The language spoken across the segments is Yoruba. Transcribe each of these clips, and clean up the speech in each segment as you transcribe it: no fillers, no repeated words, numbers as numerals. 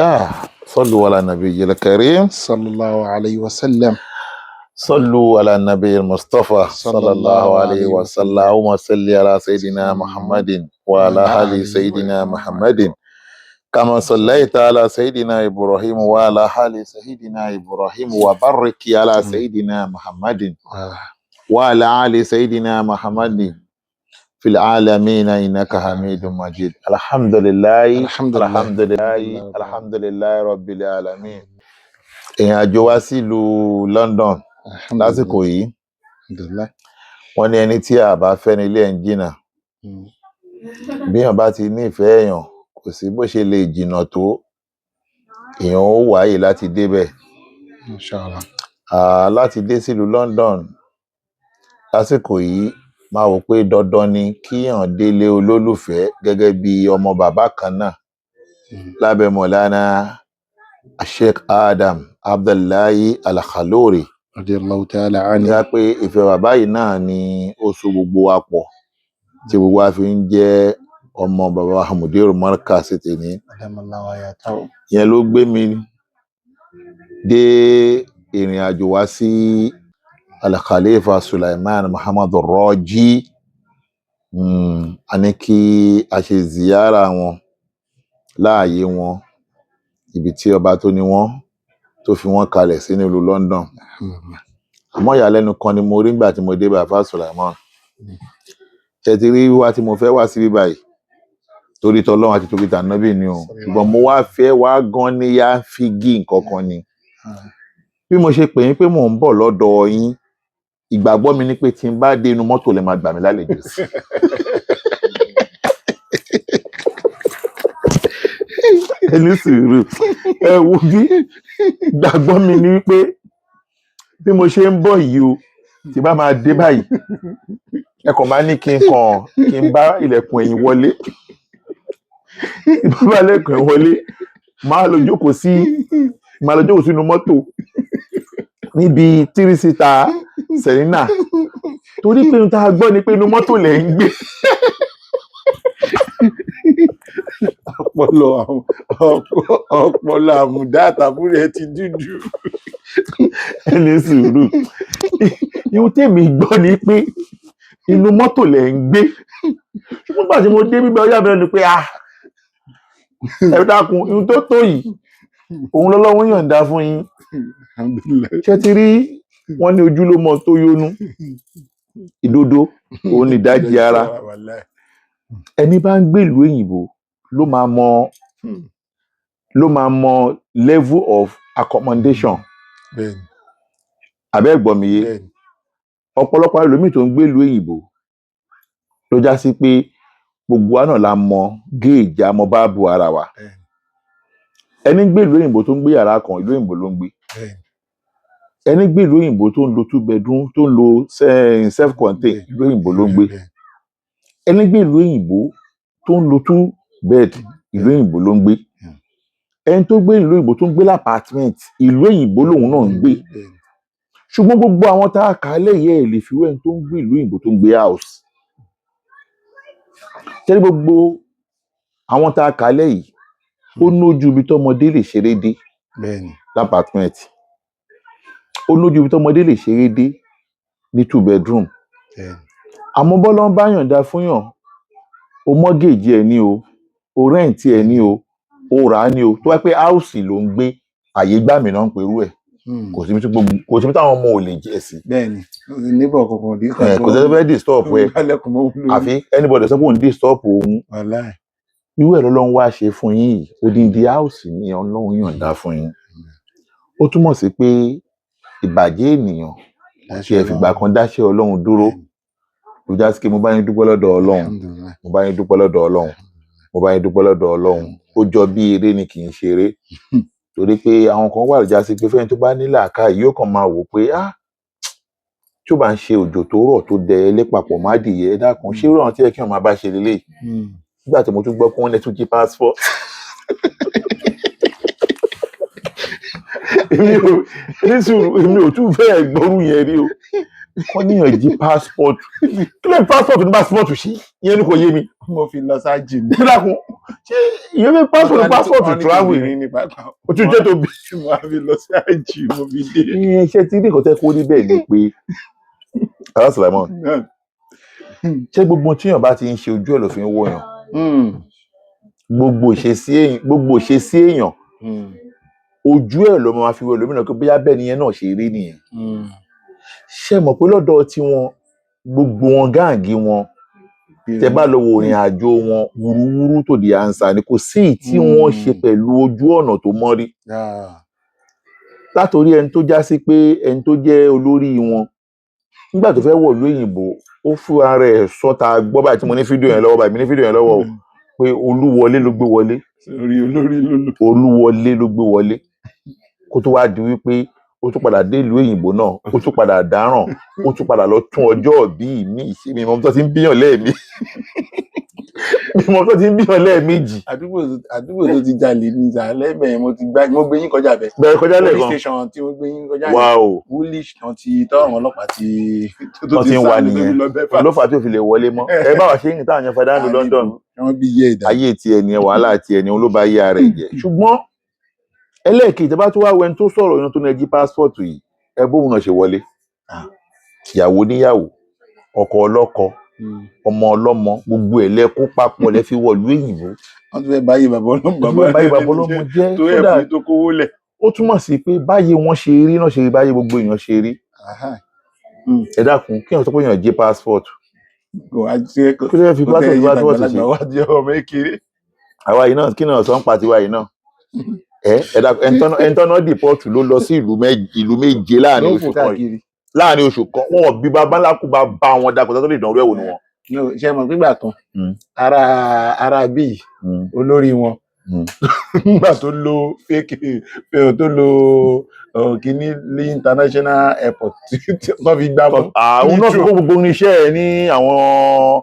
صلوا على النبي الكريم. صلى الله عليه وسلم. صلوا على النبي المصطفى. صلى صلى الله الله عليه عليه وسلم. وسلم. اللهم صل على سيدنا محمد وعلى آل سيدنا محمد كما صليت على سيدنا إبراهيم وعلى آل سيدنا إبراهيم، وبارك على سيدنا محمد وعلى آل سيدنا محمد في العالمين إنك حميد مجيد. الحمد لله. الحمد لله. الحمد لله، الحمد لله رب العالمين. Ìrìn àjò wa sílùú London lásìkò yìí, Alhamdulillah. wọ́n ní ẹni tí a bá fẹ́ nílé ẹ̀ ń jìnnà. Bí èèyàn bá ti nífẹ̀ẹ́ èèyàn, kò sí bó ṣe lè jìnnà tó, èèyàn ó wáyè láti débẹ̀. Inshallah. Láti dé sílùú London lásìkò yìí, máa wò pé dandan ni kíyàn délé olólùfẹ́ gẹ́gẹ́ bí ọmọ bàbá kan náà lábẹ́ Mọ̀lánà Sheikh Adam Abdullahi Al-Khalori. Radiyallahu ta'ala anhu. Ní pé ìfẹ́ bàbá yìí náà ni ó so gbogbo wa pọ̀ tí gbogbo wa fi ń jẹ́ ọmọ bàbá Mudiru Markaz tèmi. Adamallahu hayatahu. Ìyẹn ló gbé mi dé ìrìn àjò wá sí Al-Khalifa Sulaiman Muhammadu Raji. A ní kí a ṣe ziyara wọn láàyè wọn, ibi tí ọba tó ní wọn tó fi wọn kalẹ̀ sí nílùú London. Àmọ́ ìyàlẹ́nu kan ni mo rí nígbà tí mo dé bàbá Sulaiman. Ṣe ti rí wíwá tí mo fẹ́ wá síbí báyìí, torí tọlọ́run àti torí tànábì ni o, ṣùgbọ́n mo wá fẹ́ wá gan ní yá fígì nǹkan kan ni. Bí mo ṣe pè yín pé mò ń bọ̀ lọ́dọ̀ yín, ìgbàgbọ́ mi ni pé tí n bá dé inú mọ́tò lè máa gbà mí lálejò sí. Ẹ ní sùúrù, ẹ wo bí ìgbàgbọ́ mi ni wípé bí mo ṣe ń bọ̀ yìí o, tí bá máa dé báyìí, ẹ kàn máa ní kí n kàn kí n bá ilẹ̀kùn ẹ̀yìn wọlé. Tí bá bá ilẹ̀kùn ẹ̀yìn wọlé, máa lọ jókòó sínú mọ́tò níbi tírísítà Serena, torí pé ohun tá a gbọ́ ni pé inú mọ́tò lẹ̀ ń gbé. Ọpọlọ ọpọlọ àmùdá àtàbúrò ẹ ti dúdú. Ẹ ní sùúrù, ihun tèmi gbọ́ ni pé inú mọ́tò lẹ̀ ń gbé, ṣùgbọ́n nígbà tí mo dé bíbẹ́, ọyá mi lẹ́nu pé ah, ẹ dákun, ihun tó tó yìí òun lọ́lọ́run yọ̀ǹda fún yín. Alhamdulillah. Ṣé ti rí wọn ní ojú ló mọ tó yónú, ìdodo òun ní ìdajì ara. Wallahi. Ẹni bá ń gbèlú òyìnbó ló máa mọ ló máa mọ level of accommodation. Àbẹ́ ẹ̀gbọ́n mi yé? Bẹ́ẹ̀ni. Ọ̀pọ̀lọpọ̀ ẹlòmíì tó ń gbèlú òyìnbó ló já sí pé gbogbo wa náà la mọ géèjì àmọ́ báàbù ara wa. Ẹni ń gbèlú òyìnbó tó ń gbé yàrá kan, ìlú òyìnbó ló ń gbé. Ẹni gbèlú òyìnbó tó ń lo two bedroom, tó ń lo self contained, ìlú òyìnbó ló ń gbé. Ẹni gbèlú òyìnbó tó ń lo two bed, ìlú òyìnbó ló ń gbé. Ẹni tó gbé ìlú òyìnbó tó ń gbé l'apartment, ìlú òyìnbó lòun náà ń gbé. Ṣùgbọ́n gbogbo àwọn tá a kà á lẹ́yìn, ẹ̀ lè fi wé ẹni tó ń gbé ìlú òyìnbó tó ń gbé house. Tẹ́lẹ̀ gbogbo àwọn tá a kà á lẹ́yìn, ó nójú ibi tọ́mọdé lè ṣeré dé l'apartment, ó nójú ibi tọ́mọdé lè ṣeré dé ní two bedroom. Àmọ́ bọ́lá ń bá yànda fún yàn, o mortgage ẹ̀ ní o, o rent ẹ̀ ní o, o rà á ní o, tó wá pé house ló ń gbé, àyè gbà mí náà ń perú ẹ̀. Kò síbi tí gbogbo, kò síbi táwọn ọmọ ò lè jẹ sí. Bẹ́ẹ̀ni, níbọ̀ kankan ní. Ẹ kò sẹ́ni fẹ́ disturb ẹ. Gbálẹ̀kùn mọ́ lórí. Àfi anybody sọ pé òun disturb òun. Wallahi. Irú ẹ̀ lọ́lọ́run wá ṣe fún yín yìí, odindi house ni Ọlọ́run yọ̀ǹda fún yín. Ó túmọ̀ sí pé ìbàjẹ́ ènìyàn tí ẹ fìgbà kan dáṣẹ́ Ọlọ́run dúró ló já sí pé mo bá yín dúpẹ́ lọ́dọ̀ Ọlọ́run. Alhamdulillah. Mo bá yín dúpẹ́ lọ́dọ̀ Ọlọ́run, mo bá yín dúpẹ́ lọ́dọ̀ Ọlọ́run. Ó jọ bí eré ni, kì í ṣeré, torí pé àwọn kan wà ló já sí pé fẹ́ni tó bá ní làákàyè yóò kàn máa wò pé ah, tí ó bá ń ṣe òjò tó rọ̀ tó dẹ ilé papọ̀ má dìye, ẹ dákun, ṣé irú àwọn tí yẹ kí wọn máa bá ṣe lélẹ̀? Nígbà tí mo tún gbọ́ pé wọ́n lè tún jí passport, èmi ò ní sùúrù, èmi ò tún fẹ́ gbọ́rú yẹn rí o. Wọ́n níyàn jí passport, kí ló ń passport ní passport sí? Ìyẹn ni kò yé mi. Mo fi lọ sájì ni. Ẹ dákun, Ṣé ìyẹn fẹ́ passport, passport travel ni? Ni pàápàá. Ó tún jẹ́ tóbi. Mo á fi lọ sí àjì, mo fi dé. Ìyẹn ṣe ti rí nǹkan tẹ́ kó rí bẹ́ẹ̀ ni pé Alhaji Sulaiman, ṣé gbogbo tíyàn bá ti ń ṣe, ojú ẹ̀ ló fi ń wòyàn. Gbogbo ìṣesí èèyàn, ojú ẹ̀ ló máa fi wo ẹlòmíràn pé bóyá bẹ́ẹ̀ nìyẹn náà ṣe rí nìyẹn. Ṣé mọ̀ pé lọ́dọ̀ tiwọn, gbogbo wọn, gang wọn, tẹ bá lọ wo ìrìn àjò wọn, wúrúwúrú tó di ansa ni. Kò sí ì tí wọ́n ṣe pẹ̀lú ojú ọ̀nà tó mọ́ rí. Látòrí ẹni tó já sí pé ẹni tó jẹ́ olórí wọn nígbà tó fẹ́ wọ̀lú òyìnbó, ó fún ara ẹ̀ sọ́ta gbọ́ báyìí tí mo ní fídíò yẹn lọ́wọ́ báyìí, mi ní fídíò yẹn lọ́wọ́ o, pé Olúwọlé ló gbé wọlé. Sórí olórí ló lò. Olúwọlé ló gbé wọlé, kó tó wá di wípé ó tún padà dé ìlú òyìnbó náà, ó tún padà dáràn, ó tún padà lọ tún ọjọ́ ìbí mi ṣe. Mi mọ̀ tó ti ń bíyàn lẹ́ẹ̀mí, mi mọ̀ tó ti ń bíyàn lẹ́ẹ̀mejì. Àdúgbò tó ti jalè ní ìsàlẹ̀ bẹ́ẹ̀, mo ti gbá, mo gbé yín kọjá bẹ́ẹ̀. Bẹ̀rẹ̀ kọjá Police lẹ́ẹ̀kan. station tí mo gbé yín kọjá yẹn, Wá o. Woolwich tán ti tọ́rọ̀ ọlọ́pàá ti Wọ́n ti ń wá sá lọ, tó nìyẹn. fi lọ bẹ́ẹ̀ fà. Ló fà á tí ò fi lè wọlé mọ́. Ẹ bá wa ṣe ń rìn táwọn yẹn fadá lu London. Wọ́n bí iye ìdá. Ayé tiẹ̀ nìyẹn, wàhálà tiẹ̀ ni, òun ló bá yé ara ẹ̀ jẹ́. Ṣùgbọ́n ẹlẹ́ẹ̀kejì, tí a bá tún wá wẹni tó sọ̀rọ̀ yẹn tó ní ẹjí passport yìí, ẹ bóun náà ṣe wọlé, ìyàwó níyàwó, ọkọ ọlọ́kọ, ọmọ ọlọ́mọ, gbogbo ẹ̀ lẹ́kó papọ̀ lẹ́ fi wọ̀lú òyìnbó. Wọ́n tún fẹ́ báyé bàbá ọlọ́mọ. Bàbá báyìí, bàbá ọlọ́mọ jẹ́ tó kódà. ẹ̀fún tó kówó lẹ̀. Ó túmọ̀ sí pé báyé wọn ṣe rí náà ṣe rí, báyé gbogbo èèyàn ṣe rí. Ẹ dákun, kí èèyàn sọ pé èèyàn jí passport, Kò wá jẹ́ kó kí ló fẹ́ fi kó tẹ́ passport ẹ̀yìn passport ṣe? àgbàlagbà wá jẹ́ ọmọ kékeré. Àwa yìí náà, kí náà sọ ń pa tiwa yìí náà? Ẹ dákun, ẹni tọ́nà deport ló lọ sí ìlú 7 láàrin Ló oṣù fò kan yìí. káàkiri. Láàrin oṣù kan, wọn ò bí babaláku bá bá wọn dàpọ̀ tó lè dánwó ẹ̀wò ni wọn. No, ṣe mọ̀ pígbà kan, ara bíi olórí wọn, nígbà tó lo fake, tó lo kínní ní international airport tí wọ́n fi gbá mú. Àwọn náà fi kó gbogbo irinṣẹ́ ẹ̀ ní àwọn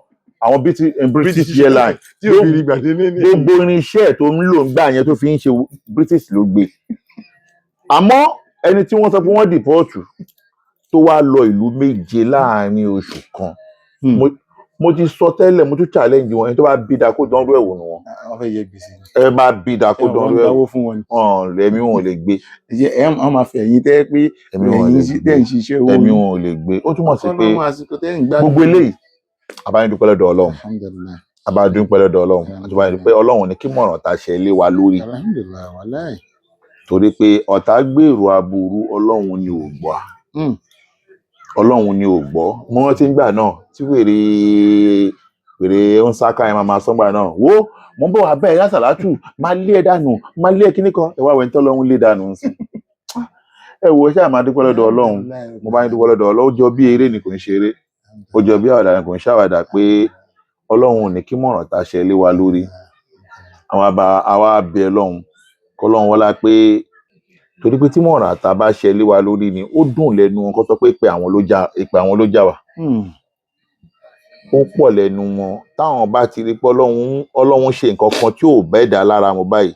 British Airlines. Tí ò fi rí gbàdé ní. Gbogbo irinṣẹ́ ẹ̀ tó ń lò ń gbà yẹn tó fi ń ṣe British ló gbé. Àmọ́ ẹni tí wọ́n sọ pé wọ́n deport tó wá lọ ìlú 7 láàrin oṣù kan, mo ti sọ tẹ́lẹ̀, mo tún challenge wọn, ẹni tó bá bí da kó dánrú ẹ̀ wò nù wọn. Wọ́n fẹ́ yẹ gbèsè ni. Ẹ bá bí da kó Wọ́n dánrú ń ẹ̀ wò. dáwó fún wọn ni. Wọn ẹ̀mí wọn ò lè gbé. Ẹ ẹ wọ́n máa fi ẹ̀yìn tẹ́ pé Ẹ̀mí wọn ò lè ẹ̀yìn gbé. tẹ́ ń ṣiṣẹ́ owó. Ẹ̀mí wọn ò lè gbé. Ó túmọ̀ sí pé Ọlọ́run, àsìkò tẹ́ ń gbádùn. gbogbo eléyìí, àbánidúpẹ́ lọ́dọ̀ Ọlọ́run. Alhamdulillahi. Àbánidúpẹ́ lọ́dọ̀ Ọlọ́run, àti àbánidúpẹ́ Ọlọ́run ní kí mọ̀ràn ta ṣe lé wa lórí. Alhamdulillahi wàláì. Torí pé ọ̀tá gbèrò aburú, Ọlọ́run ni ò gbọ́. Ọlọ́run ni ò gbọ́. Mo rántí ngbà náà tí wèrè wèrè ń sáká ẹ máa sọ́ngbà náà, wo mo ń bọ̀ wá bẹ́ẹ̀ lásàlátù, máa lé ẹ dànù, máa lé ẹ kíní kan, ẹ wá wẹ̀ ń tọ́ lọ́hún lé dànù ń sìn. Ẹ wo, ẹ ṣáà máa dúpẹ́ lọ́dọ̀ Ọlọ́run. Mo bá yín dúpẹ́ lọ́dọ̀ Ọlọ́run. Ó jọ bí eré ni, kò ń ṣeré. Ó jọ bí àwàdà ni, kò ń ṣàwàdà, pé Ọlọ́run ò ní kí mọ̀ràn tá a ṣe lé wa lórí. Àwọn àbá àwa bẹ Ọlọ́run, kọ́lọ́run wọlá pé torí pé tí mọ̀ràn àtà bá ṣe lé wa lórí ni, ó dùn lẹ́nu wọn kó sọ pé ìpè àwọn ló já, ìpè àwọn ló já wa. Ó pọ̀ lẹ́nu wọn. Táwọn bá ti rí pé Ọlọ́run ṣe nǹkan kan tí ò bẹ́ẹ̀ dá lára wọn báyìí,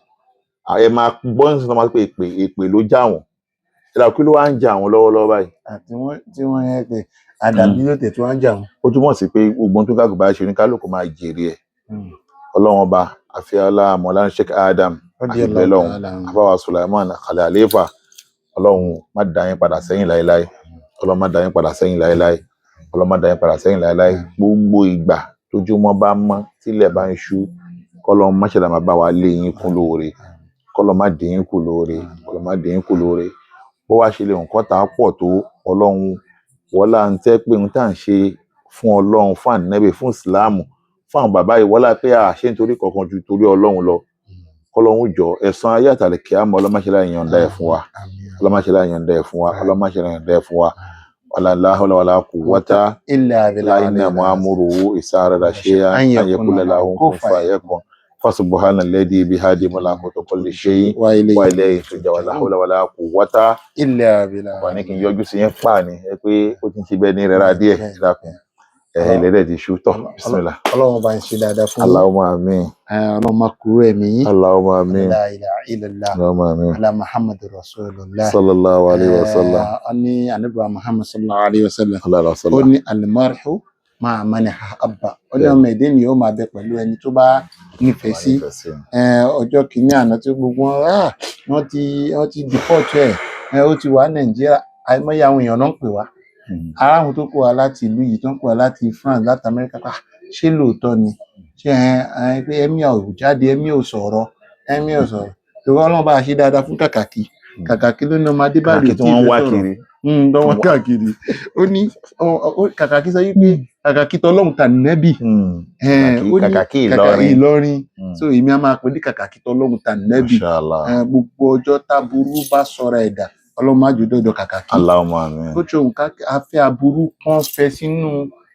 ẹ máa gbọ́ ní sọ́nà pé èpè ló já wọn. Ẹ̀dá, kí ló wá ń ja àwọn lọ́wọ́lọ́wọ́ báyìí? Àti wọ́n tí wọ́n yẹn pé àdàbí yóò tẹ̀ tí wọ́n ń jà wọ́n. Ó túmọ̀ sí pé gbogbo ohun tó kálukú bá ṣe, oníkálukú máa jèrè ẹ̀. Ọlọ́run Ọba àfihàn Mọ̀lánà Sheikh Adam àti bẹ́lọ́hún àfáwà Sulaiman Khalifa, Ọlọ́run má dá yín padà sẹ́yìn láéláé. Ọlọ́run má dá yín padà sẹ́yìn láéláé. Ọlọ́run má dá yín padà sẹ́yìn láéláé. Gbogbo ìgbà tójúmọ́ bá mọ́, tílẹ̀ bá ń ṣú, kọ́lọ́run má ṣẹlẹ̀, máa bá wa lé yín kún lóore. Kọ́lọ́run má dín yín kù lóore. Kọ́lọ́run má dín yín kù lóore. Bó wá ṣe lè nǹkan tá a pọ̀ tó, Ọlọ́run wọlá ń tẹ́ pé ohun tá à ń ṣe fún Ọlọ́run, fún Ànábì, fún Ìsìláàmù, fún àwọn bàbá yìí, wọlá pé a ṣe nítorí kankan ju torí Ọlọ́run lọ, kọ́lọ́run jọ, ẹ̀san ayé àtàlẹ̀ kíámọ̀, Ọlọ́run má ṣe láì yọ̀ǹda ẹ̀ fún wa. Ọlọ́run má ṣe láì yọ̀ǹda ẹ̀ fún wa. Ọlọ́run má ṣe láì yọ̀ǹda ẹ̀ fún wa. Wala la hawla wala quwwata illa illa inna amruhu isa arada shay'an an yakula lahu kun fayakun. Fasubhana alladhi bihadi malakutu kulli shay'in wa wa ilayhi turja'un. Wala hawla wala quwwata illa billah. Wà ní kí n yọjú sí yẹn pà ní ẹ pé ó ti ń ṣe bẹ́ẹ̀ ní rẹ́ra díẹ̀. Dákun, ẹ̀ ilẹ̀ dẹ̀ ti ṣú tọ̀. Bismillah. Ọlọ́run bá ń ṣe dáadáa fún yín. Allahumma amin. Ọlọ́run má kúrò ẹ̀mí yín. Allahumma amin. La ilaha illallah. Allahumma amin. Ala Muhammadu rasulullah. Sallallahu alayhi wa sallam. Ọ ní Ànábì wa Muhammad sallallahu alayhi wa sallam. Sallallahu alayhi wa Ó sallam. ní almarhu Máa mani àbá, ó ní ọmọ ẹ̀dẹ́ ni ó máa bẹ pẹ̀lú ẹni tó bá nífẹ̀ẹ́ sí. Nífẹ̀ẹ́ sí. Ọjọ́ kìíní àná tí gbogbo wọn, wọ́n ti deport ẹ̀, ó ti wà Nàìjíríà, àìmọye àwọn èèyàn náà ń pè wá. Ará àwọn tó kó wa láti ìlú yìí, tó ń pè wá láti France, láti Amẹ́ríkà, pa ṣé lóòótọ́ ni? Ṣé ẹ ẹ pé emir ò jáde, emir ò sọ̀rọ̀, emir ò sọ̀rọ̀. Ìwọ Ọlọ́run bá a ṣe dáadáa fún Kàkàkí. Kàkàkí ló ní ọmọ Adébáyọ̀ Kàkàkí tí wọ́n ń wá kiri. Tó wọ́n káàkiri. Ó ní Kàkàkí sọ wípé Kàkàkí tọlọ́hun tà nẹ́bì. Ó ní Kàkàkí Kàkà Ìlọrin. Ìlọrin. So èmi á máa pè ní Kàkàkí tọlọ́hun tà nẹ́bì. Mashallah. Gbogbo ọjọ́ táburú bá sọra ẹ̀dá, Ọlọ́run má jò dọ́dọ̀ Kàkàkí. Allahumma amin. Bó ṣe òun ká afẹ́ aburú kan fẹ́ sínú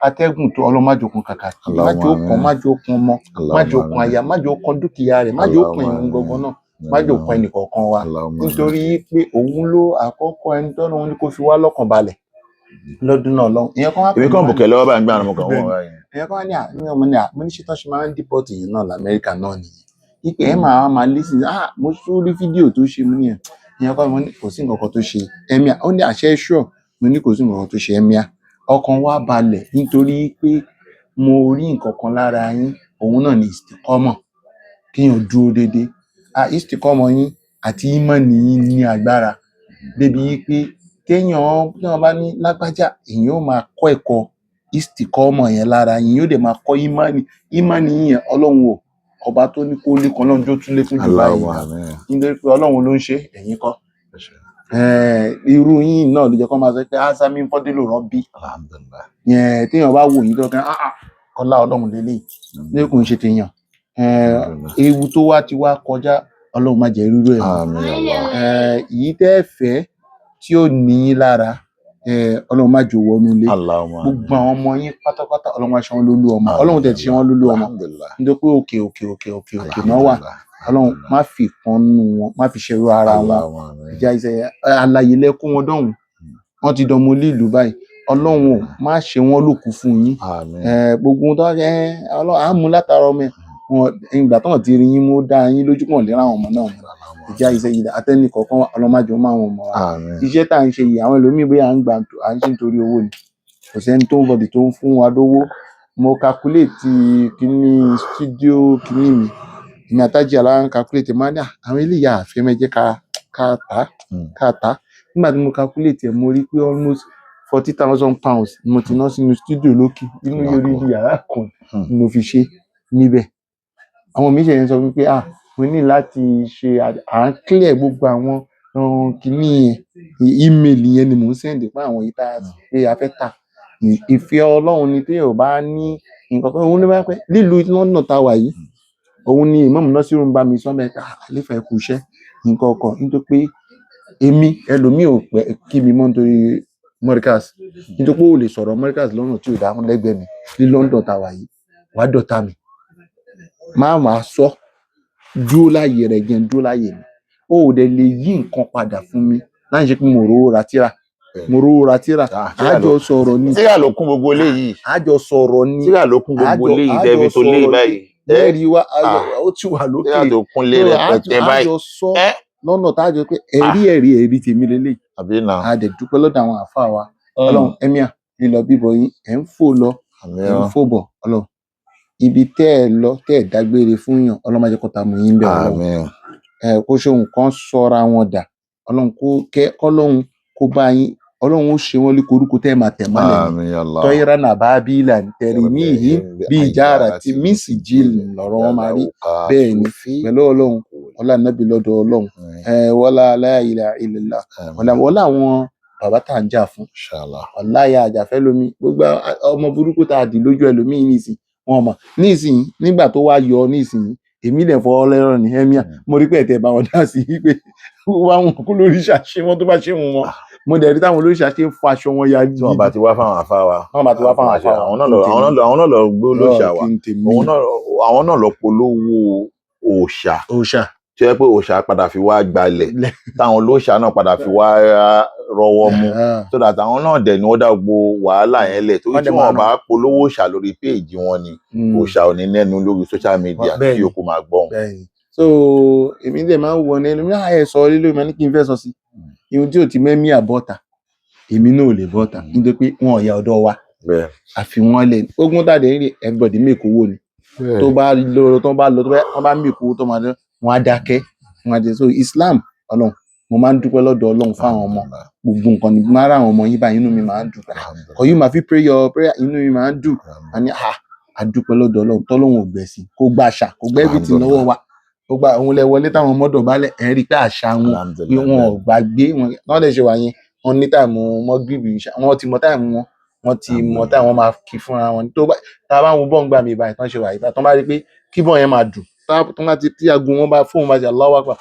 atẹ́gùn tó, Ọlọ́run má jò kan Kàkàkí. Má jò kan, má jò kan ọmọ, má jò kan aya, má jò kan dúkìá rẹ̀, má jò kan ìhun gangan náà, má jò kan ẹnìkọ̀ọ̀kan wa. Allahumma amin. Nítorí pé òun ló àkọ́kọ́ ẹni tọ́lọ́run ní kó fi wá lọ́kàn balẹ̀ lọ́dún náà lọ́hùn. Ìyẹn kan wá Èmi pè kàn mí wá bùkẹ́ lọ́wọ́ báyìí, ń gbà mo kàn Bẹ́ẹ̀ni. wọ́n báyìí. Ìyẹn kan wá ní à ní ọmọ ní à, mo ní ṣe tán ṣe máa ń deport yìí náà l'Amẹ́ríkà náà nìyẹn. Ipe ẹ máa máa listen, mo tún rí fídíò tó ṣe, mo ní ẹ̀. Ìyẹn kan, mo ní kò sí nǹkan kan tó ṣe emir. Ó ní àṣẹ sure, mo ní kò sí nǹkan kan tó ṣe emir. Ọkàn wa balẹ̀ nítorí pé mo rí nǹkan kan lára yín, òun náà ni istiqama, kéèyàn dúró déédéé. Istiqama yín àti ìmánì yín ní agbára débi wípé téèyàn bá ní lágbájá, èèyàn ó máa kọ́ ẹ̀kọ́ istiqama yẹn lára yín, yóò dẹ̀ máa kọ́ ìmánì. Ìmánì yín yẹn, Ọlọ́run o, ọba tó ní kó lékun, Ọlọ́run jó tún lékún jù báyìí Allahumma lọ. amin. Nítorí pé Ọlọ́run ló ń ṣe, ẹ̀yin kọ́. Irú yín náà ló jẹ́ kó máa sọ pé asami fọ́dílò rọ́bì. Alhamdulillah. Yẹn téèyàn bá wò yín tó kàn, ọlá Ọlọ́run lélẹ̀ ní kò ń ṣe tèèyàn. Alhamdulillah. Ewu tó wá ti wá kọjá, Ọlọ́run má jẹ́ rírú ẹ̀ mọ́. Amin Allah. Èyí tẹ́ ẹ fẹ́ tí ó ní yín lára, Ọlọ́run má jò wọnú ilé. Allahumma amin. Gbogbo àwọn ọmọ yín pátápátá, Ọlọ́run má ṣe wọn lólú ọmọ. Ọlọ́run tẹ̀ ti ṣe wọn lólú ọmọ. Alhamdulillah. Nítorí pé òkè òkè òkè òkè òkè náà wà. Alhamdulillah. Ọlọ́run má fi kan nù wọn, má fi ṣerú ara wọn. Allahumma amin. Ìjà ìṣe alàyè lẹkún wọn dọ̀hún, wọ́n ti dọmọ ilé ìlú báyìí. Ọlọ́run ò má ṣe wọ́n lókun fún yín. Amin. Gbogbo ohun tó ẹ Ọlọ́run á mú látara ọmọ ẹ wọn, ìgbà tó hàn ti rí yín mú dá yín lójú pọ̀ lera àwọn ọmọ náà mú. Ìjà ìṣe yìí àtẹnì kọ̀ọ̀kan, Ọlọ́run má jọ máa wọn mọ̀ wá. Amin. Iṣẹ́ tá à ń ṣe yìí, àwọn ẹlòmíì bóyá à ń gbà à ń ṣe nítorí owó ni, kò sẹ́ni tó ń bọ̀dì tó ń fún wa lówó. Mo calculate kíní studio kíní mi, èmi àtàjì alára ń calculate, máa ní àwọn eléyà àfẹ́ mẹ́jẹ́ ká tà á, ká tà á. Nígbà tí mo calculate ẹ̀, mo rí pé almost £40,000 ni mo ti ná sínú studio lókè inú yorí yàrá kan ni mo fi ṣe níbẹ̀. Àwọn míì ṣe ń sọ wípé mo ní láti ṣe à ń clear gbogbo àwọn kíní yẹn, email yẹn ni mò ń send pé àwọn yìí tá a pé a fẹ́ tà. Ìfẹ́ Ọlọ́run ni, téèyàn ò bá ní nǹkan kan, òun ló bá pẹ́ nílùú London tá a wà yìí. Òun ni Imam Nasiru ń bá mi sọ bẹ́ẹ̀, àlefa ẹ kú iṣẹ́ nǹkan kan, nítorí pé èmi ẹlòmíì ò pẹ́ kí mi mọ́ nítorí Morikas, nítorí pé ó lè sọ̀rọ̀ Morikas lọ́nà tí ò dáhùn lẹ́gbẹ̀ẹ́ mi ní London tá a wà yìí, wàá dọ̀tá mi, má máa sọ, dúró láàyè rẹ̀, jẹ́ n dúró láàyè mi. Ó ò dẹ̀ lè yí nǹkan padà fún mi láì ṣe pé mo rówó ra tíra, mo rówó ra tíra. Àjọ sọ̀rọ̀ ni. Tíra ló kún gbogbo eléyìí. Àjọ sọ̀rọ̀ ni. Tíra ló kún gbogbo eléyìí tẹ́bi tó lé báyìí. Lẹ́rìí wa ó ti wà lókè. Tíra tó kún lé rẹpẹtẹ báyìí. Àjọ sọ lọ́nà tá a jọ pé ẹ̀rí ẹ̀rí ẹ̀rí tèmi lélẹ̀. Àbí náà. A dẹ̀ dúpẹ́ lọ́dọ̀ àwọn àáfàá wa. Ọlọ́run emir, lílọ bíbọ̀ yín, ẹ̀ ń fò lọ, ẹ̀ ń fò bọ̀, Ọlọ́run ibi tẹ́ ẹ lọ tẹ́ ẹ dágbére fún yàn, Ọlọ́run má jẹ́ kó ta mú yín bẹ́ẹ̀. Ọlọ́run ẹ kó ṣe nǹkan sọra wọn dà, Ọlọ́run kó kẹ́, Ọlọ́run kó bá yín, Ọlọ́run ó ṣe wọ́n lé koríko tẹ́ ẹ máa tẹ̀ mọ́lẹ̀ ní tọ́yìnrà náà bá bí ìlà tẹ̀rí míhí bí ìjára tí mísì jíìlì lọ́rọ̀ wọn máa rí bẹ́ẹ̀ ni pẹ̀lú Ọlọ́run, ọlá nàbí lọ́dọ̀ Ọlọ́run, wọlá la ilaha illallah, wọlá àwọn bàbá tá à ń jà fún, ọláyà àjàfẹ́ lomi, gbogbo ọmọ burúkú tá a dì lójú ẹlòmíín nísìn wọn mọ̀ nísìn nígbà tó wá yọ nísìn, èmi lè fọwọ́ lẹ́rọ̀ ní emir, mo rí pé ẹ̀tẹ̀ bá wọn dá sí i pé wọ́n wọn kó lórí ṣàṣe wọn tó bá ṣe wọn, mo dẹ̀ rí táwọn olóríṣà ṣe ń fa aṣọ wọn ya. Tí wọn bá ti wá fáwọn afá wa, wọn bá ti wá fáwọn afá wa, àwọn náà lọ gbé olóòṣà wa, àwọn náà lọ polówó òòṣà, òòṣà tí ó yẹ pé òòṣà padà fi wá gbalẹ̀, táwọn olóòṣà náà padà fi wá rọwọ́ mú, so that àwọn náà dẹ̀ ni wọ́n dá gbogbo wàhálà yẹn lẹ̀, torí tí wọ́n bá polówó òòṣà lórí péèjì wọn ni òòṣà ò ní nẹ́nu lórí social media tí yòókù máa gbọ́n. So èmi dẹ̀ máa ń wọ ní ẹnu mi ẹ sọ lílo ìmọ̀ ní kí n fẹ́ sọ sí ihun tí ò ti mẹ́mí àbọ̀tà, èmi náà ò lè bọ́ta nítorí pé wọn ò ya ọ̀dọ̀ wa. Bẹ́ẹ̀. Àfi wọ́n lẹ̀ ogun tàdé rí, everybody make owó ni. Tó bá lọ, tó bá lọ, tó bá wọ́n bá make owó tó máa dé, wọ́n á dákẹ́, wọ́n á dé. So Islam, Ọlọ́run, mo máa ń dúpẹ́ lọ́dọ̀ Ọlọ́run fáwọn ọmọ. Gbogbo nǹkan ni máa rà àwọn ọmọ yín báyìí, inú mi máa ń dùn. Kò yìí máa fi pray your prayer, inú mi máa ń dùn. A ní a dúpẹ́ lọ́dọ̀ Ọlọ́run tọ́lọ́run ò gbẹ̀sìn, kó gba àṣà, kó gba everything lọ́wọ́ wa. Ó gba òun lẹ wọlé táwọn ọmọ dọ̀bálẹ̀, ẹ̀ rí i pé àṣà wọn pé wọn ò gbàgbé wọn. Wọ́n lè ṣe wà yẹn, wọ́n ní time mọ́gìrì, wọ́n ti mọ time wọn, wọ́n ti mọ time wọn máa kí fúnra wọn. Tó bá tá a bá ń wo bọ́ǹgbà mi báyìí tán ṣe wà yìí, tán bá rí i pé kí bọ́ọ̀ yẹn máa dùn, tó bá ti tí aago wọn bá fóun bá ṣe Allahu Akbar,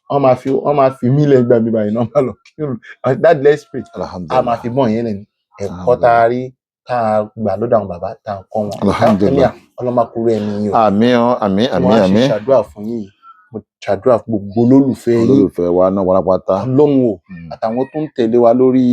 wọ́n máa fi mí lẹ̀ gbà mí báyìí náà, máa lọ kírun. That, let's pray. A máa fi bọ́ọ̀ yẹn lẹ̀ ní ẹ̀kọ́ tá a rí tá a gbà lọ́dọ̀ àwọn bàbá tá a kọ́ wọn. Alhamdulillah. Ọlọ́mọkúrò ẹ̀mí yìí o. Àmín o, àmín, àmín. Wọ́n á ṣe Àmín. ṣàdúrà fún yín yìí. Mo ṣàdúrà fún gbogbo olólùfẹ́ yín. Olólùfẹ́ wa náà pátápátá. Ọlọ́run o, àtàwọn tó ń tẹ̀lé wa lórí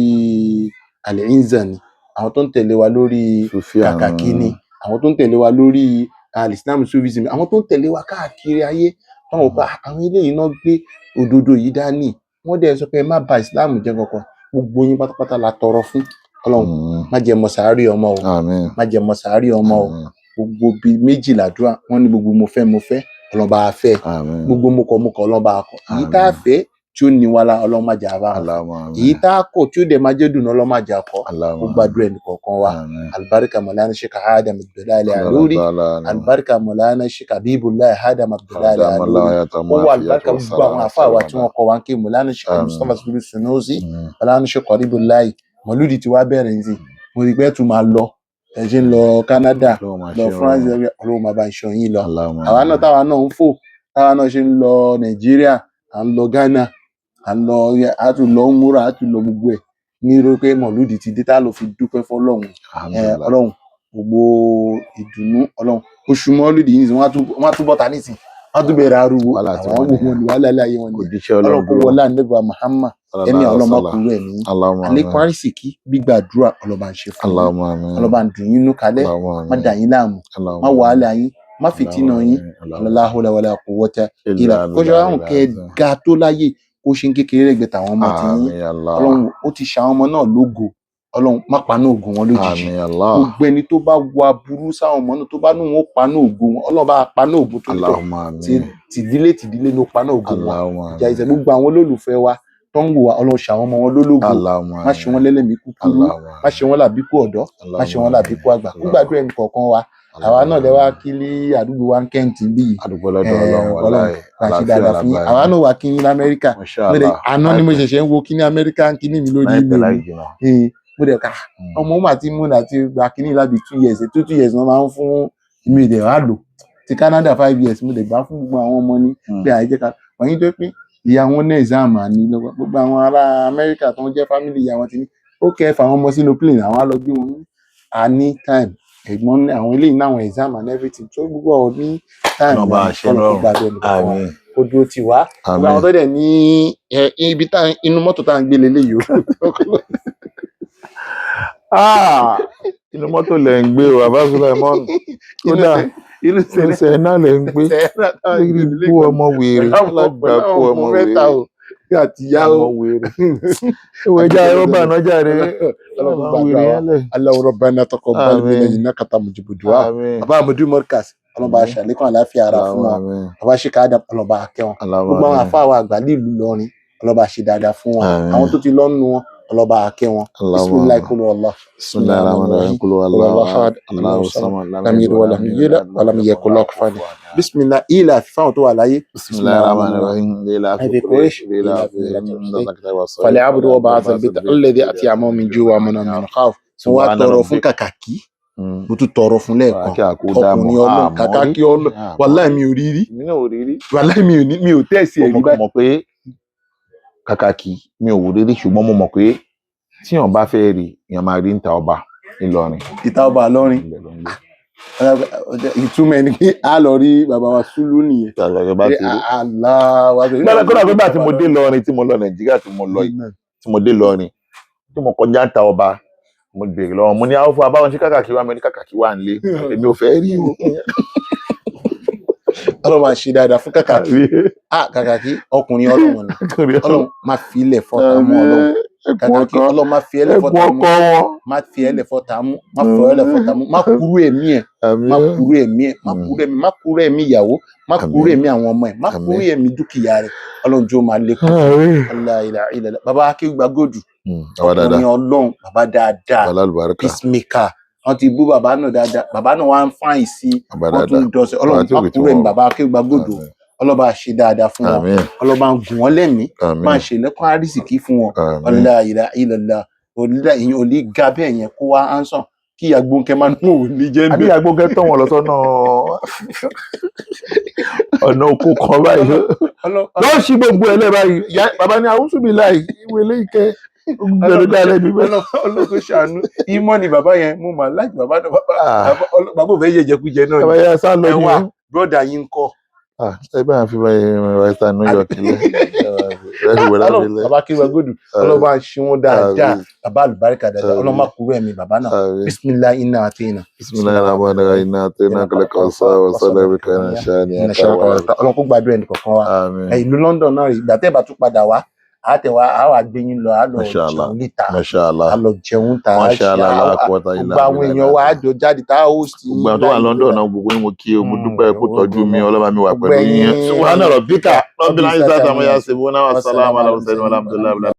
Al-Izza ni, àwọn tó ń tẹ̀lé wa lórí Sufi. Kàkàkí ni, àwọn tó ń tẹ̀lé wa lórí Al-Islam Sufism, àwọn tó ń tẹ̀lé wa káàkiri ayé, táwọn pa àwọn eléyìí náà gbé òdodo yìí dání, wọ́n dẹ̀ sọ pé ẹ má ba Islam jẹ́ kankan. Gbogbo yín pátápátá la tọrọ fún. Ọlọ́run, má jẹ́ mọ sàárè ọmọ o. Àmín. Má jẹ́ mọ sàárè ọmọ o. Àmín. Gbogbo bíi méjìlá àdúrà wọ́n ní, gbogbo mo fẹ́ mo fẹ́, Ọlọ́run bá a fẹ́. Àmín. Gbogbo mo kọ̀ mo kọ̀, Ọlọ́run bá a kọ̀. Èyí tá a fẹ́ tí ó ní wa la, Ọlọ́run má jẹ́ àbá. Allahumma àmín. Èyí tá a kọ̀ tí ó dẹ̀ máa jẹ́ dùn, Ọlọ́run má jẹ́ àkọ́. Allahumma. Gbogbo àdúrà ẹnì kọ̀ọ̀kan wa. Àmín. Albarka Mọ̀lánà Sheikh Adam Abdullahi Aluri, albarka Mọ̀lánà Sheikh Habibullah Adam Abdullahi Aluri, ó wà albarka gbogbo àwọn àfáà wa tí wọ́n kọ́ wa ń ké, Mọ̀lánà Sheikh Àmín. Mustapha Sulu Sunusi, Mọ̀lánà Sheikh Qaribullahi. Mọ̀lúdì tí wàá bẹ̀rẹ̀ ní sí, mo rí i pé ẹ̀ tún máa lọ, ẹ̀ ṣe ń lọ Canada, lọ France, Ọlọ́run máa bá ń ṣọ́ yín lọ. Àwa náà táwa náà ń fò, táwa náà ṣe ń lọ Nàìjíríà, à ń lọ Ghana, à ń lọ, a tún lọ múra, a tún lọ gbogbo ẹ̀ ní irú pé mọ̀lúdì ti dé tá a lọ fi dúpẹ́ fọ́lọ́run. Ọlọ́run, gbogbo ìdùnnú Ọlọ́run, oṣù mọ́lúdì yìí, wọ́n á tún bọ́ta nísìn, wọ́n á tún bẹ̀rẹ̀ ariwo. Wàhálà tí àwọn wọ́n wò nìyẹn. Wọn ní wàhálà ilé ayé wọn nìyẹn. Òjíṣẹ́ Ọlọ́run Ọlọ́run kó wọlé ànábì wa Muhammad, ẹ̀mí Ọlọ́run má kúrò ẹ̀mí, àlékún àrísìkí, gbígbàdúrà Ọlọ́run bá ń ṣe fún yín. Allahumma àmín. Ọlọ́run bá ń dùn yín nú kalẹ̀, má dà yín láàmú, má wàhálà yín, má fìtínà yín. La hawla wala quwwata illa kó ṣe àwọn kẹ ga tó láyé, kó ṣe ń kékeré lẹ́gbẹ̀ẹ́ tàwọn ọmọ tí yín. Àmín Allah. Ọlọ́run ó ti ṣàwọn ọmọ náà lógo, Ọlọ́run má paná ògo wọn lójijì. Àmín Allah. Gbogbo ẹni tó bá wo aburú sáwọn ọmọ náà, tó bá ní wọn ó paná ògo wọn, Ọlọ́run bá paná ògo tó tọ̀. Allahumma àmín. Tìdílé tìdílé ló paná ògo wọn. Allahumma Ìjà àmín. ìṣẹ gbogbo àwọn olólùfẹ́ wa tó ń wò wá, Ọlọ́run ṣàwọn ọmọ wọn lólógo. Allahumma Má ṣe wọn lẹ́lẹ́mìí kúkúrú, má ṣe wọn làbíkú ọ̀dọ́, má ṣe wọn làbíkú àgbà. Kó gbàdúrà ẹnì kọ̀ọ̀kan wa. Àwa náà lẹ wá kí ní àdúgbò wa ń kẹ́ǹtì bí yìí. Adúpẹ́ lọ́dọ̀ Ọlọ́run. Ọlọ́run Wàláhì, bá ṣe àlàáfíà dáadáa fún yín. làbá. Àwa náà wà kí yín lamẹ́ríkà. Masha Mo dẹ̀ Allah. àná ni mo ṣẹ̀ṣẹ̀ ń wo kíní Amẹ́ríkà, kíní mi lórí Láìpẹ́ email láì mi. jìnnà. Mo dẹ̀ ká ọmọ wọn àti múna àti gba kíní lábí 2 years, two years wọ́n máa ń fún mi, dẹ̀ wá lò ti Canada 5 years. Mo dẹ̀ gbà fún gbogbo àwọn ọmọ ní pé àìjẹ́ ká wọ̀nyí tó pé ìyá wọn ní exam àní lọ́wọ́. Gbogbo àwọn ará Amẹ́ríkà tó ń jẹ́ family ìyá wọn ti ní ó kẹ́ fà àwọn ọmọ sínú plane, àwọn á lọ gbé wọn ní a ní time. Ẹ̀gbọ́n ní àwọn eléyìí ní àwọn exam and everything tó gbogbo ọ̀ ní time. Ọlọ́run bá a ṣe Kọ́lọ̀ kó lọ́rùn. gbàdúrà ẹnì kọ̀ọ̀kan wa, Àmín. kó dúró tì wá. Gbogbo àwọn Àmín. tó dẹ̀ ní ibi tá inú mọ́tò tá à ń gbé leléyìí o. Ah, inú mọ́tò lẹ̀ ń gbé o, Bàbá Sulaimon. Kódà inú inú sẹ̀ náà lẹ̀ ń gbé. Lórí ibú ọmọ wèrè, alágbàkú ọmọ wèrè, àti ìyá o. ọmọ wèrè. Ìwé ẹja rọ́bà náà jàre. Ọlọ́run Ọmọ gbàdúrà wèrè wa. yẹn lẹ̀. Allahu rabbana taqabbal Àmín. minna innaka antal mujibud du'a. Àmín. Bàbá Amadu Markaz, Ọlọ́run bá ṣàlékún àlàáfíà ara fún wọn. Àmín. Bàbá Sheikh Adam, Ọlọ́run bá kẹ́ wọn. Allahumma Gbogbo àwọn àmín. àfáà wa àgbà nílùú Ìlọrin, Ọlọ́run bá ṣe dáadáa fún wọn. Àmín. Àwọn tó ti lọ́nu wọn, Ọlọ́run bá kẹ́ wọn. Allahumma Bisimilahi àmín. kulu Allah. Bismillahir rahmanir rahim. Qul Qul huwallahu huwallahu ahad. ahad. Allahu Allahu samad. samad. Lam yalid walam yulad walam yakul lahu kufuwan ahad. Bisimilahi ilà fífáwọn tó wà láyé. Bismillahir rahmanir rahim. أبي قريش فليعبدوا رب هذا البيت الذي أطعمهم من جوع وآمنهم من خوف. Mo wá tọrọ fún kàkàkí, mo tún tọrọ fún lẹ́ẹ̀kan, ọkùnrin Ọlọ́run kàkàkí Ọlọ́run. Wàláì mi ò rí rí. Mi náà ò rí rí. Wàláì mi ò ní, mi ò tẹ̀sí ẹ̀ Mo rí báyìí. mọ̀ pé kàkàkí mi ò rí rí, ṣùgbọ́n mo mọ̀ pé tíyàn bá fẹ́ rí, èèyàn máa rí níta ọba Ìlọrin. Ìta ọba Ìlọrin. Ibẹ̀ ló ń gbé. Ìtumọ̀ ẹni pé a lọ rí bàbá wa Sùlù nìyẹn. Ìta ọba bá ti rí. Allah wa. Gbọ́dọ̀ kódà pé bá tí mo dé Ìlọrin, tí mo lọ Nàìjíríà, tí mo lọ yìí, tí mo dé Ìlọrin, tí mo kọjá níta ọba, mo béèrè lọ́wọ́, mo ní àwọn fún abáwọn ṣé kàkàkí wà? Mo ní kàkàkí wà nílé, èmi ò fẹ́ rí o. Ọlọ́run máa ṣe dáadáa fún kàkàkí. Ah, kàkàkí ọkùnrin Ọlọ́run ni. Ọlọ́run máa fi ilẹ̀ fọ́ta mọ́ Ọlọ́run. Ẹkùn Kàkà kí ọkọ Ọlọ́run má fi ẹlẹ́ ẹkùn fọ́ta mú, ọkọ wọn. má fi ẹlẹ́ fọ́ta mú, má fi ẹlẹ́ fọ́ta mú, má kúrú ẹ̀mí ẹ̀, Àmín. má kúrú ẹ̀mí ẹ̀, má kúrú ẹ̀mí, má kúrú ẹ̀mí ìyàwó, má kúrú Àmín. ẹ̀mí àwọn ọmọ ẹ̀, má Àmín. kúrú ẹ̀mí dúkìá rẹ̀. Ọlọ́run jó máa lékún. Àmín. La ilaha illallah. Bàbá Akéwùgbà Gold, Bàbá dáadáa. ọkùnrin Ọlọ́run, bàbá dáadáa, Bàbá alálùbáríkà. Peacemaker. Wọ́n ti bú bàbá náà dáadáa, bàbá náà wá ń fáyìn sí, Bàbá wọ́n tún dáadáa. ń dọ̀sẹ̀. Ọlọ́run Bàbá tí má ò kì í tí kúrò ẹ̀mí wọ́n. bàbá Akéwùgbà Gold. Àmín. Ọlọ́ba ṣe dáadáa fún wọn. Àmín. Ọlọ́ba ń gùn wọ́n lẹ́mìí, Àmín. máa ṣe lẹ́kùn àrísìkí fún wọn. Àmín. La ilaha illallah. Òlídà ìyẹn ò lè ga bẹ́ẹ̀ yẹn kó wá ánsàn kí Agbóńkẹ́ máa nù òun ní jẹ́ ń Àbí bẹ̀. Agbóńkẹ́ tọ̀ wọ́n lọ sọ́nà ọ̀nà oko kan báyìí. Lọ́ọ́ ṣí gbogbo ẹ̀ lẹ́ báyìí. Bàbá ní àwùsù mi láì ìwé eléyìí kẹ́ gbẹ̀rù dálẹ́ mi bẹ́ẹ̀. Ọlọ́run ṣàánú ìmọ̀ ni bàbá yẹn, mo mà láti bàbá náà, bàbá ò fẹ́ jẹjẹkújẹ náà Bàbá ni. yà sá lọ Ẹ ni wá o. Brọ́dà yín ń kọ́. Ah, ẹ bá fi báyìí western New York lẹ. Ẹ fi wẹ̀rẹ̀ Ọlọ́run fi lẹ. Bàbá Akéwùgbà Gold, Ọlọ́run bá ń ṣe wọn dáadáa, Àmín. bàbá àlùbáríkà dáadáa. Àmín. Ọlọ́run má kúrò ẹ̀mí bàbá náà. Àmín. Bisimilahi inna àtẹ̀yìnà. Bismillahir rahmanir rahim. Inna a'tainaka al-kawthar wa salli bika Inna shani'aka wal abtar. Ọlọ́run kó gbàdúrà ẹnì kọ̀ọ̀kan wa. Àmín. Ẹ, ìlú London náà rí, ìgbà tẹ́ ẹ bá tún padà wá, á tẹ̀ wá, á wà gbé yín lọ, á lọ Masha Allah. jẹun níta, Masha Allah. á lọ jẹun ta, á Masha ṣe Allah, la quwwata illa gbogbo àwọn billah. èèyàn wa á jọ jáde tá a host yín Gbogbo àwọn tó wà láì London jọra. náà, gbogbo yín mo kí o, mo dúpẹ́ kó tọ́jú mi, Ọlọ́run mi wà Gbogbo pẹ̀lú yín. ẹ̀yin Subhana rabbika rabbil izzati amma yasifuna wa salamun ala mursalin walhamdulillahi.